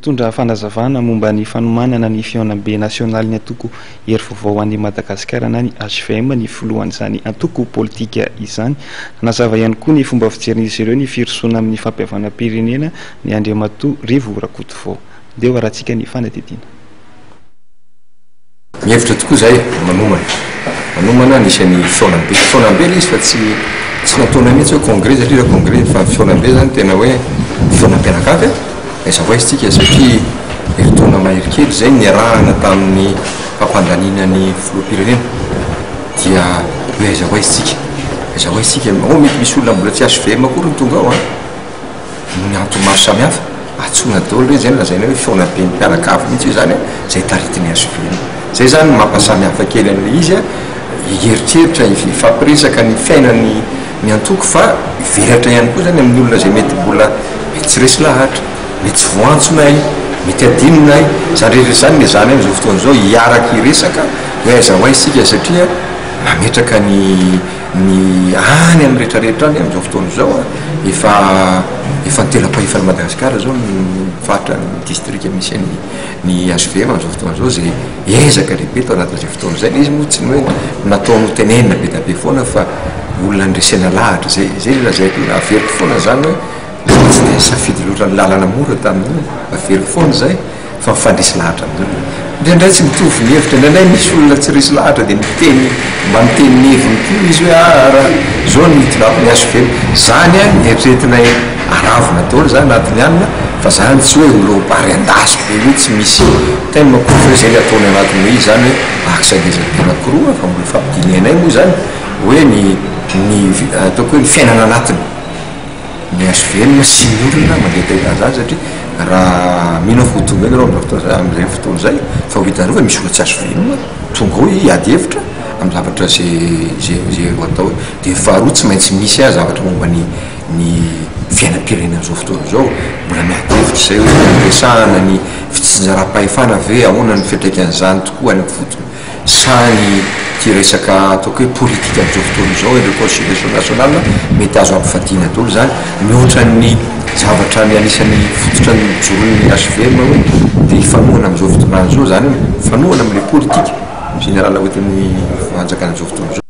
Nitondra fanazavana momba ny fanomanana ny fihaonambe nasionalin'ny antoko Hery Vaovao an'i Madagasikara na ny hvm ny filohan'izany antoko politika izany. Nanazava ihany koa ny fomba fijerin'izy ireo ny firosoana amin'ny fampihavanam-pirenena ny Andriamatoa Rivo Rakotovao. Ndeha ho arahantsika ny fanadihadiana. Mihevitra tokoa izahay manomana, manomana ny isan'ny fihaonambe. Fihaonambe ilay izy fa tsy tsy nataonay mihitsy hoe congrès satria raha congrès fa fihaonambe izany tena hoe fihaonam-pianakavy e! Aiza ho aiza isika satria herintaona mahery kely izay niarahana tamin'ny fampandaniana ny filoham-pirenena dia hoe aiza ho aiza isika, aiza ho aiza isika, ao mety misy olona mbola tsy HVM akory no tonga ao an! Noho ny antony maro samihafa, antsoina daholo ireny, izay no lazaina hoe fihaonamben'ny mpianakavy mihitsy io izany an, izay taritin'ny HVM. Izay izany no mampasamy hafa kely an'ilay izy an, hieritreritra, hifampiresaka ny fiainan'ny ny antoko fa hivelatra ihany koa izany amin'ny olona izay mety mbola mety tsy resy lahatra, mety tsy voantsonay, mety adinonay, izany rehetra izany no ezahanay amin'izao fotoana izao hiaraka hiresaka hoe aiza ho aiza isika satria mametraka ny Ny any amin'ny rehetra rehetra any amin'izao fotoana izao a, efa efa ny telo-ampahefan'i Madagasikara izao ny faritra ny distrika misy an'ny ny HVM amin'izao fotoana izao izay ezaka lehibe tao anatin'izay fotoana izay. Ilay izy moa tsy ny hoe natao notenenina be dia be foana fa olona nresena lahatra izay, izay ilay lazaiko hoe averiko foana izany hoe izaho tsy dia nisafidy loatra ny lalana mora tamin'io, averiko foana izay. fa mifandresy lahatra amin'ny olona. Indraindray tsy mitovy ny hevitra, indraindray misy olona tsy resy lahatra dia miteny, mba miteny ny heviny koa izy hoe ah raha izao no hitondrako ny HVM. Zany an, eritreretinay aravona daholo zany anatin'ny alina fa zany tsy hoe olom-bary an-dasy be hoe tsy misy thème akory fa hoe zay le ataony anatin'ny hoe izy zany hoe axe ngeza be anakiroa fa mbola ifampidinihanay moa zany hoe ny ny ataoko hoe ny fiainana anatiny. ny HVM sy ny olona mangetaheta an'izany satria raha mino aho fa ho tonga eo nareo amin'izao amin'izay fotoana izay fa ho hitanareo fa misy olona tsy HVM tonga ao hiady hevitra amin'ny zavatra izay izay izay ho atao eo. Dia faharoa tsy maintsy misy aho zavatra momba ny ny fiainam-pirenena amin'izao fotoana izao, mbola miady hevitra izay hoe resahana ny fitsinjaram-pahefana ve, ahoana ny fiantraikan'izany tokoa any amin'ny fotony. Sa ny ity resaka ataoko hoe politika amin'izao fotoana izao hoe reconciliation nationale mety azo ampivadiana daholo izany mihoatra ny zavatra ny anisan'ny fototra nijoroan'ny HVM hoe te hifanohana amin'izao fitondrana izao izany hoe mifanohana amin'ilay politika général hoentin'ny fanjakana amin'izao fotoana izao.